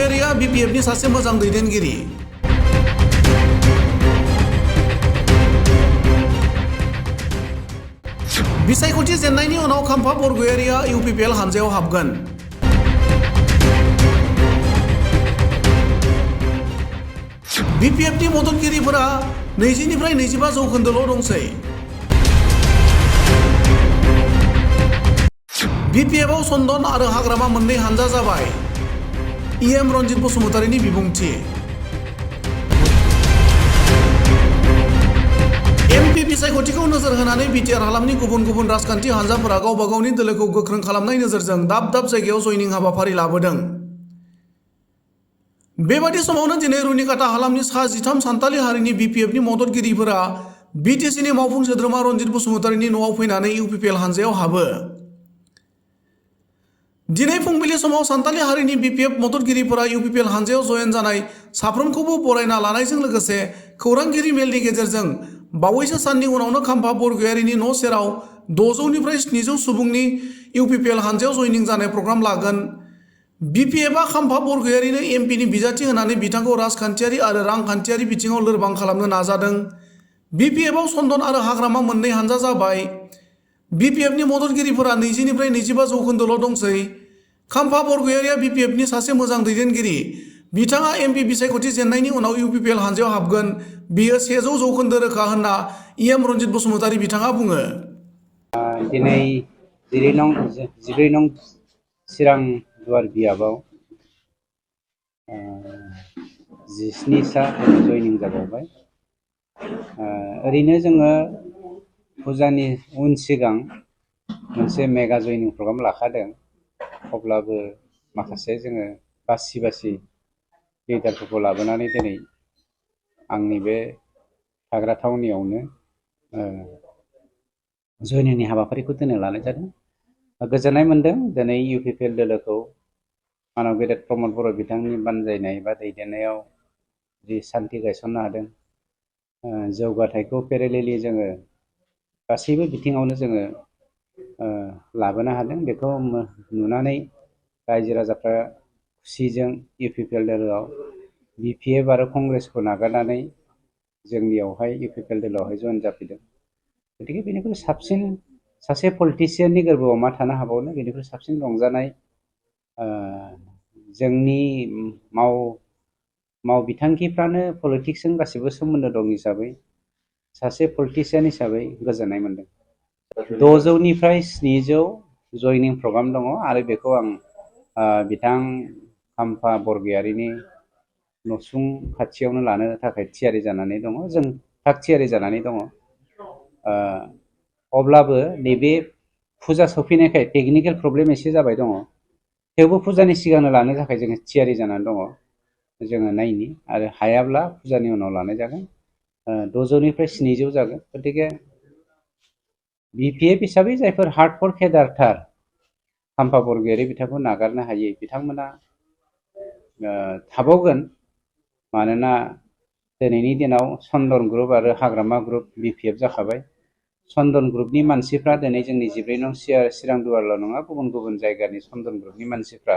बरगयारिया बिपिएफनि सासे मोजां दैदेनगिरि। बिसायख'थि जेननायनि उनाव खाम्फा बरगयारिया इउपिपिएल हानजायाव हाबगोन। बिपिएफनि मददगिरिफोरा 20 निफ्राय 25 जौखोन्दोल' दंसै। बिपिएफआव सन्दन आरो हाग्रामा मोननै हानजा जाबाय। इएम रन्जित बसुमतारिनि बिबुंथि। एमपि बिसायख'थिखौ नोजोर होनानै बिटिआर हालामनि गुबुन गुबुन राजखान्थि हानजाफोरा गावबा गावनि दोलोखौ गोख्रों खालामनाय नोजोरजों दाब दाब जायगायाव जयनिं हाबाफारि लाबोदों। बेबादि समावनो दिनै रुनिकाटा हालामनि सा 13 सान्थालि हारिनि बिपिएफनि मददगिरिफोरा बिटिसिनि मावफुं सोद्रोमा रन्जित बसुमतारिनि न'आव फैनानै इउपिपिएल हानजायाव हाबो। दिनै फुंबिलि समाव सान्थालि हारिनि बिपिएफ मददगिरिफोरा इउपिपिएल हानजायाव जयेन जानाय साफ्रोमखौबो बरायना लानायजों लोगोसे खौरांगिरि मेलनि गेजेरजों बावैसो साननि उनावनो खाम्फा बरगयारिनि न' सेराव 600 निफ्राय 700 सुबुंनि इउपिपिएल हानजायाव जयनिं जानाय प्रग्राम लागोन। बिपिएफआ खाम्फा बरगयारिनो एमपिनि बिजाथि होनानै बिथांखौ राजखान्थियारि आरो रांखान्थियारि बिथिङाव लोरबां खालामनो नाजादों। बिपिएफआव सन्दन आरो हाग्रामा मोननै हानजा जाबाय। बिपिएफनि मददगिरिफोरा 20 निफ्राय 25 जौखोन्दोल' दंसै। खाम्फा बरगयारिया बिपिएफनि सासे मोजां दैदेनगिरि। बिथाङा एमपि बिसायख'थि जेननायनि उनाव इउपिपिएल हानजायाव हाबगोन। बियो 100 जौखोन्दो रोखा होनना इएम रन्जित बसुमतारि बिथाङा बुङो। दिनै 14 नं चिरां दुवार बियाबाव 17 सा जयनिं जाबावबाय। ओरैनो जोङो फुजानि उन सिगां मोनसे मेगा जयनिं प्रग्राम लाखादों। अब्लाबो माखासे जोङो बासि लिडारफोरखौ लाबोनानै दिनै आंनि बे थाग्रा थावनियावनो जयनिंनि हाबाफारिखौ दिनै लानाय जादों। गोजोननाय मोन्दों दिनै इउपिपिएल दोलोखौ मानब गेदेर प्रमद बर' बिथांनि बानजायनाय बा दैदेननायाव जि सान्थि गायसननो हादों। जौगाथायखौ पेरेलेलि जोङो गासैबो बिथिङावनो जोङो लाबोनो हादों। बेखौ नुनानै रायजो राजाफ्रा खुसिजों इउपिपिएल दोलोआव बिपिएफ आरो कंग्रेसखौ नागारनानै जोंनियावहाय इउपिपिएल दोलोआवहाय जयेन जाफैदों। गतिके बेनिख्रुइ साबसिन सासे पलिटिसियाननि गोरबोआव मा थानो हाबावनो, बेनिख्रुइ साबसिन रंजानाय जोंनि माव बिथांखिफ्रानो पलिटिक्सजों गासिबो सोमोन्दो दं हिसाबै सासे पलिटिसियान हिसाबै गोजोननाय मोन्दों। 600 निफ्राय 700 जयनिं प्रग्राम दङ आरो बेखौ आं बिथां खाम्फा बरगयारिनि नसुं खाथियावनो लानो थाखाय थियारि जानानै दङ। जों थाग थियारि जानानै दङ। अब्लाबो नैबे फुजा सफैनायखाय टेकनिकेल प्रब्लेम एसे जाबाय दङ। थेवबो फुजानि सिगांनो लानो थाखाय जोङो थियारि जानानै दङ। जोङो नायनि आरो हायाब्ला फुजानि उनाव लानाय जागोन। 600 निफ्राय 700 जागोन। गतिके बिपिएफ हिसाबै जायफोर हार्डकर केडारथार खाम्फा बरगयारि बिथांखौ नागारनो हायै बिथांमोना थाबावगोन। मानोना दिनैनि दिनाव सन्दन ग्रुप आरो हाग्रामा ग्रुप बिपिएफ जाखाबाय। सन्दन ग्रुपनि मानसिफ्रा दिनै जोंनि 14 नं चिरां दुवारल' नङा, गुबुन गुबुन जायगानि सन्दन ग्रुपनि मानसिफ्रा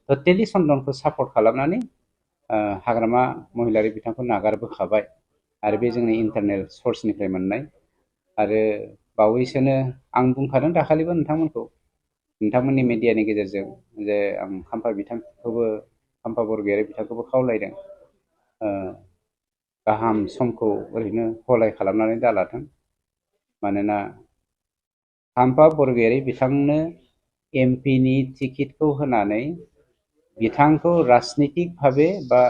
टटेलि सन्दनखौ सापर्ट खालामनानै हाग्रामा महिलारि बिथांखौ नागारबोखाबाय। आरो बे जोंनि इन्टारनेल सर्सनिफ्राय मोननाय। आरो बावैसोनो आं बुंखादों दाखालिबो नोंथांमोननि मिडियानि गेजेरजों जे आं खाम्फा बरगयारि बिथांखौबो खावलायदों गाहाम समखौ ओरैनो हलाय खालामनानै दालाथों। मानोना खाम्फा बरगयारि बिथांनो एमपिनि टिकेटखौ होनानै बिथांखौ राजनितिक भाबे बा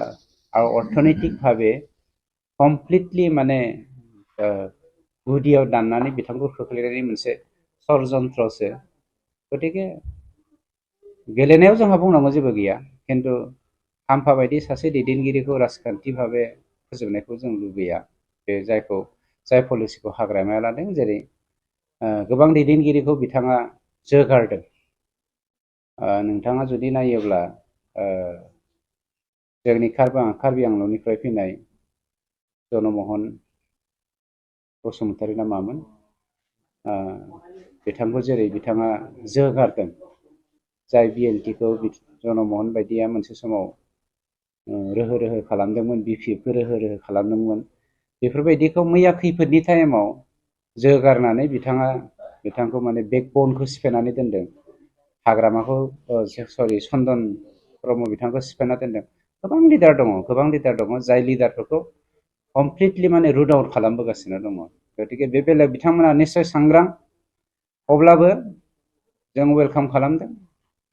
अर्थनैतिक भाबे कमप्लिटलि माने गुदियाव दाननानै बिथांखौ खोख्लैनायनि मोनसे षड़यन्त्रसो। गतिके गेलेनायाव जोंहा बुंनांगौ जेबो गैया, खिन्थु खाम्फा बायदि सासे दैदेनगिरिखौ राजखान्थि भाबे फोजोबनायखौ जों लुबैया। बे जाय पलिसिखौ हाग्रामाया लादों, जेरै गोबां दैदेनगिरिखौ बिथाङा जोगारदों। नोंथाङा जुदि नायोब्ला जोंनि कार्बि आंलंनिफ्राय फैनाय जनमहन बसुमतारि ना मामोन, बिथांखौ जेरै बिथाङा जोगारदों, जाय बिएलटिखौ जनमहन बायदिया मोनसे समाव रोहो रोहो खालामदोंमोन, बिपिएफखौ रोहो रोहो खालामदोंमोन। बेफोरबायदिखौ मैया खैफोदनि टाइमाव जोगारनानै बिथांखौ माने बेकबनखौ सिफायनानै दोनदों। हाग्रामाखौ चन्दन ब्रह्म बिथांखौ सिफायना दोनदों। गोबां लिडार दङ जाय लिडारफोरखौ कमप्लिटलि माने रुट आउट खालामबोगासिनो दङ। गतिके बे बेलायाव बिथांमोना निस्सय सांग्रां, अब्लाबो जों वेलकाम खालामदों।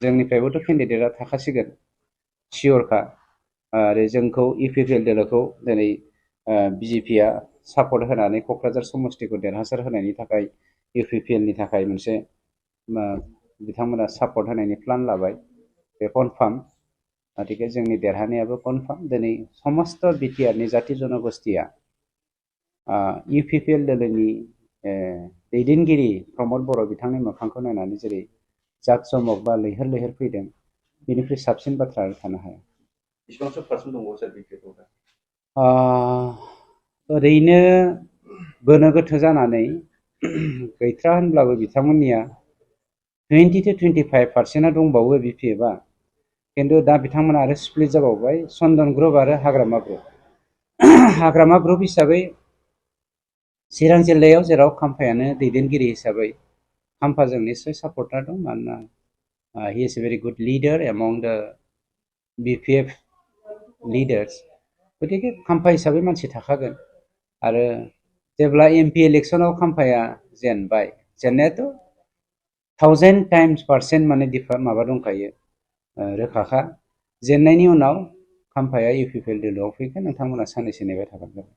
जोंनिफ्रायबोथ' केन्डिडेटआ थाखासिगोन सियरखा। आरो जोंखौ इउपिपिएल दोलोखौ दिनै बिजेपिआ सापर्ट होनानै क'क्राझार समस्तिखौ देरहासार होनायनि थाखाय इउपिपिएलनि थाखाय मोनसे बिथांमोना सापर्ट होनायनि प्लान लाबाय, बे कनफार्म। गतिके जोंनि देरहानायाबो कनफार्म। दिनै समस्त बिटिआरनि जाति जनगोष्ठिया इउपिपिएल दोलोनि दैदेनगिरि प्रमद बर' बिथांनि मोखांखौ नायनानै जेरै जाक-जमक बा लैहोर लैहोर फैदों, बेनिफ्राय साबसिन बाथ्रा आरो थानो हाया। बेसेबांसो पार्सेन्ट दंबावो सार बिपिएफआव? ओरैनो गोनो गोथो जानानै गैथ्रा होनब्लाबो बिथांमोननिया 20 to 25% दंबावो बिपिएफआ। खिन्थु दा बिथांमोना आरो स्प्लिट जाबावबाय, चन्दन ग्रुप आरो हाग्रामा ग्रुप। हाग्रामा ग्रुप हिसाबै चिरां जिल्लायाव जेराव खाम्फायानो दैदेनगिरि हिसाबै खाम्फाजों निस्सय सापर्टार दं, मानोना he is a very good leader among the BPF leaders. गतिके खाम्फा हिसाबै मानसि थाखागोन। आरो जेब्ला एमपि इलेक्सनाव खाम्फाया जेनबाय, जेननायाथ' 1000 times% माने माबा दंखायो, रोखाखा। जेननायनि उनाव खाम्फाया इउपिपिएल दोलोआव फैगोन, नोंथांमोना साननैसो नेबाय थाबानो जाबाय।